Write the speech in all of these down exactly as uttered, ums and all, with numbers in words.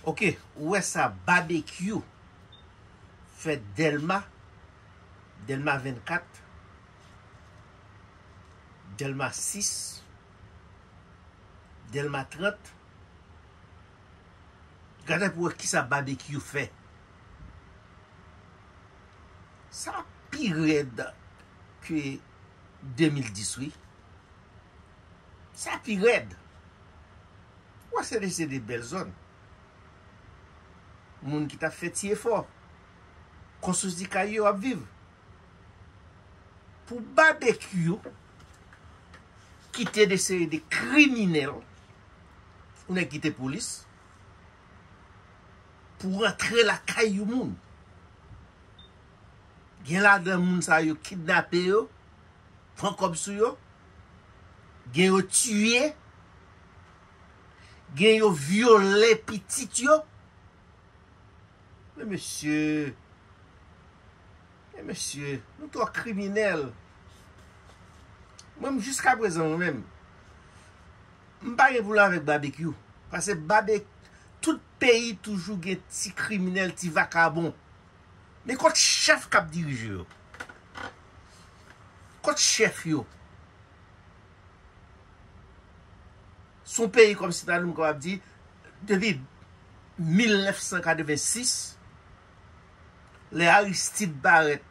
Ok, ou wè sa Babekyou fè Dèlma, Dèlma vennkat, Dèlma sis, Dèlma trant. Gade pou wè kisa Babekyou fè. Sa pi rèd ke de mil dis, wi. Sa pi rèd. Wè, se de, se de bèl zòn. Moun ki t ap fè ti efò. Konstrikti kay yo ap viv. Pou Babekyou kite de seri de kriminèl, ou nèg kite polis, pou rantre lakay yon moun. Gen ladan moun sa yo kidnape yo, pran kòb sou yo, gen yo tiye, gen yo vyole pitit yo. Men mesye, men mesye, nou twò kriminèl. Mwen menm, jiska prezan, mwen menm, m pa gen pwoblèm avèk Babekyou. Paske Babe, tout peyi toujou gen ti kriminèl, ti vakabon. Men kot chèf k ap dirije yo? Kot chèf yo? Se yon peyi kòmsi ta nou kapab di, depi mil nèf san katrevensis, lè Aristide parèt,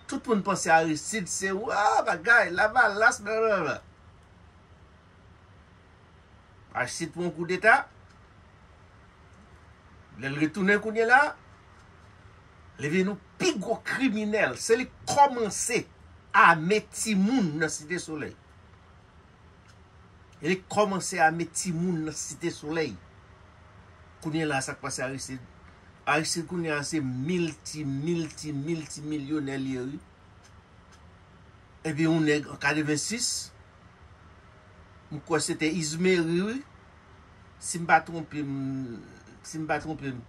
tout moun panse Aristide se wa bagay, lavalas, blablabla. Aristide pran yon koudeta, lè l retounen kounye la, li vin yon pi gwo kriminèl. Se li k kòmanse ame timoun nan Site Solèy. E li kòmanse ame timoun nan Site Solèy. Kounye la, sa k pase Aristide? Aristide kounye a se milti, milti, milti milyonè li ye, wi. Epi yon nèg an katrevensis, m kwè se te Izmery, wi. Si m pa twonpe m, si m pa twonpe m,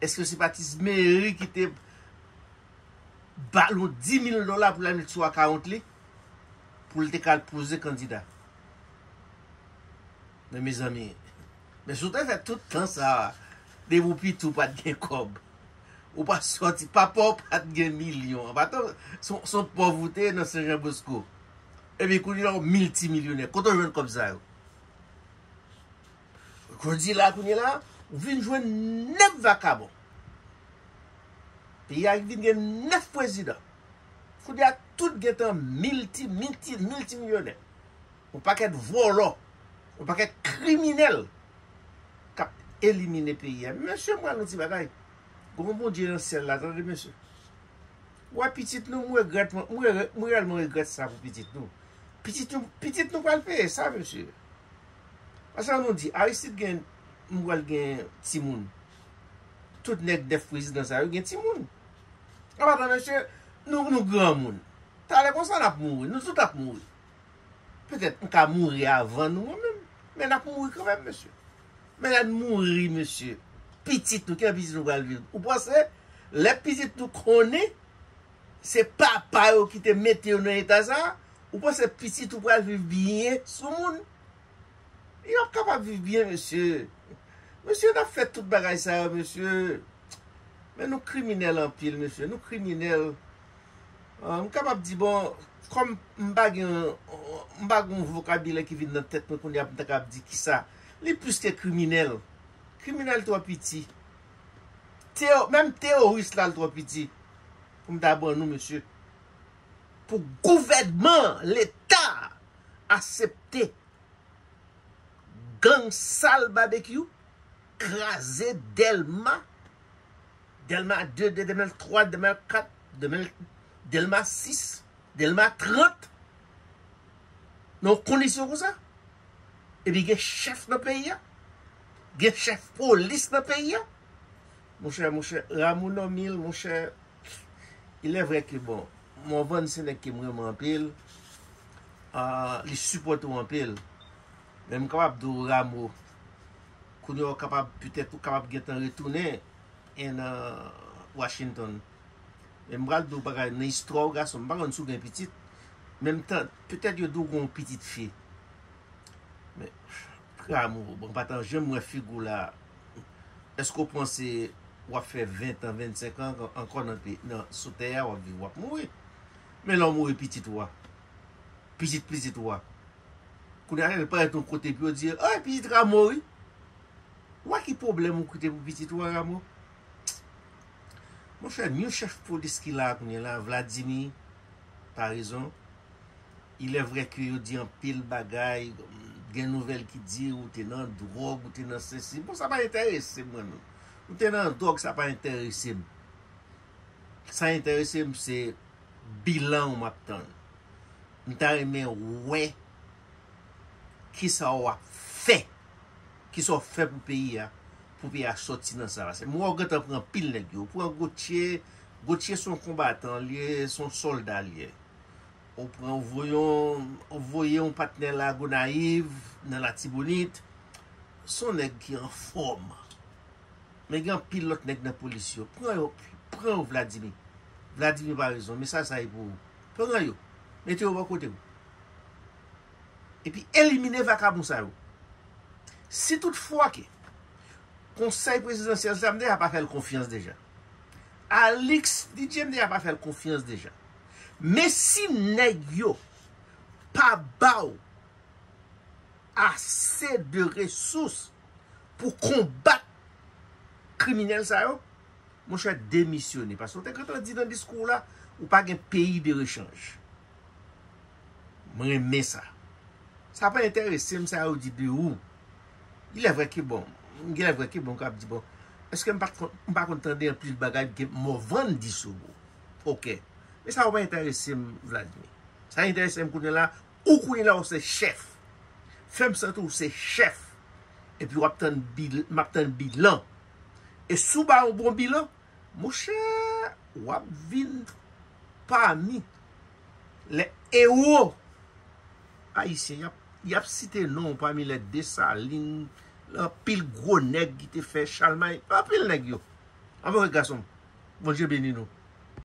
èske se pa t Izmery ki te ba l yon di mil dola pou l al met sou akawont li, pou l te ka al poze kandida. Men mezanmi, men si w te fè tout tan sa a, depi w piti w pa t gen kòb, ou pa t sòti, papa w pa t gen milyon, pa t, se yon, se yon pòv ou te ye nan Sen Jan Bosko. Epi kounye a w milti milyonè, kote w jwenn kòb sa yo? Jodi la, kounye la, ou vin jwenn nèf vakabon. Peyi a vin gen nèf prezidan. Kounye a, tout gentan milti, milti, milti milyonè. Yon pakèt vòlò, yon pakèt kriminèl k ap elimine peyi a. Mesye, m pral yon ti bagay. Gon Bondye nan syèl la, tande, mesye. Wè pitit nou, m regrèt, m re-, m reyèlman regrèt sa pou pitit nou. Pitit nou, pitit nou pral peye sa, mesye. Paske ann nou di, Aristide gen, m pral gen timoun. Tout nèg nèf prezidan sa yo gen timoun. Anpatan, mesye, nou, nou granmoun. Talè konsa n ap mouri, nou tout ap mouri. Petèt m ka mouri avan nou, mwen menm. Men n ap mouri kanmenm, mesye. Men lè n mouri, mesye, pitit nou, kijan pitit nou pral viv? Ou panse lè pitit nou konnen se papa yo ki te mete yo nan eta sa a, ou panse pitit ou pral viv byen sou moun? Yo p ap kapab viv byen, mesye. Mesye, n ap fè tout bagay sa yo, mesye. Men nou kriminèl anpil, mesye. Nou kriminèl. Ah, m kapab di, bon, kòm m pa gen, m pa gen yon vokabilè ki vin nan tèt mwen kounye a pou m ta kapab di kisa. Li plis ke kriminèl. Kriminèl twò piti. Teo-, menm teyoris la, l twò piti. Pou m ta ban nou, mesye. Pou gouvènman, Leta, aksepte gang sal Babekyou kraze Dèlma, Dèlma de, de, Dèlma twa, Dèlma kat, Dèlma, Dèlma sis, Dèlma trant, nan yon kondisyon konsa. Epi gen chèf nan peyi a, gen chèf polis nan peyi a. Monchè, monchè, Rameau Normil, monchè, il est vrai que, bon, Morvan se nèg ke m renmen anpil, ah, li sipòte w anpil. Men m kapab di w, Rameau, kounye a w kapab, petèt, ou kapab gentan retounen nan Washington. Men m pral di w bagay, nan istwa w, gason, m pa konn si w gen pitit, men m tan-, petèt yo di w gen yon pitit fi. Men, Rameau, bon, m pa t janm wè figi w la. Èske w panse w ap fè ven tan, vennsenk an ankò nan peyi, nan, sou tè a, w ap viv, w ap mouri? Men lè w mouri, pitit ou a, pitit pitit ou a, kounye a, lè l parèt yon kote, epi yo di, ay, pitit Rameau, wi. Ou wè ki pwoblèm ou kite pou pitit ou a, Rameau? Monchè, yon chèf polis ki la kounye a la, Vladimir Paraison, il est vrai que yo di anpil bagay, gen nouvèl ki di ou te nan dwòg, ou te nan sesi. Bon, sa pa enterese m, mwen, non. Ou te nan dwòg, sa pa enterese m. Sa enterese m, se bilan w m ap tann. M ta renmen wè kisa w ap fè, kisa w fè pou peyi a, pou peyi a sòti nan sa. Paske m wè w gentan pran anpil nèg yo. Ou pran Gauthier, Gauthier se yon konbatan, li ye, se yon sòlda li ye. Ou pran, ou voye yon, ou voye yon patnè Lagonayiv, nan Latibonit, se yon nèg ki anfòm. Men gen anpil lòt nèg nan polis yo. Pran yo, pran yo, Vladimir. Vladimir Paraison, mesaj sa e pou ou. Pran yo, mete yo bò kote w. Epi elimine vakabon sa yo. Si tout fwa ke Konsèy Prezidansyèl sa, m deja pa fè l konfyans deja. Alix Didier, m deja pa fè l konfyans deja. Men si nèg yo pa ba w ase de resous pou konbat kriminèl sa yo, monchè, demisyone. Paske w te gentan di nan diskou w la, ou pa gen peyi de rechanj. Mwen renmen sa. Sa pa enterese m, sa yo di de ou. Il est vrai que bon, il est vrai que bon, k ap di bon. Èske m pa t konn, m pa konn tande anpil bagay ke Morvan di sou ou? Oke. Men sa yo pa enterese m, Vladimir. Sa enterese m kounye la, ou kounye la ou se chèf. Fè m santi ou se chèf. Epi w ap tann bil, m ap tann bilan. E si w ba yon bon bilan, monchè, w ap vin pami lè ewo ayisyen. Y ap, y ap site non w pami lè Desalin, anpil gwo nèg ki te fè Chalmay, anpil nèg yo. Anmwey gason m, Bondye beni nou.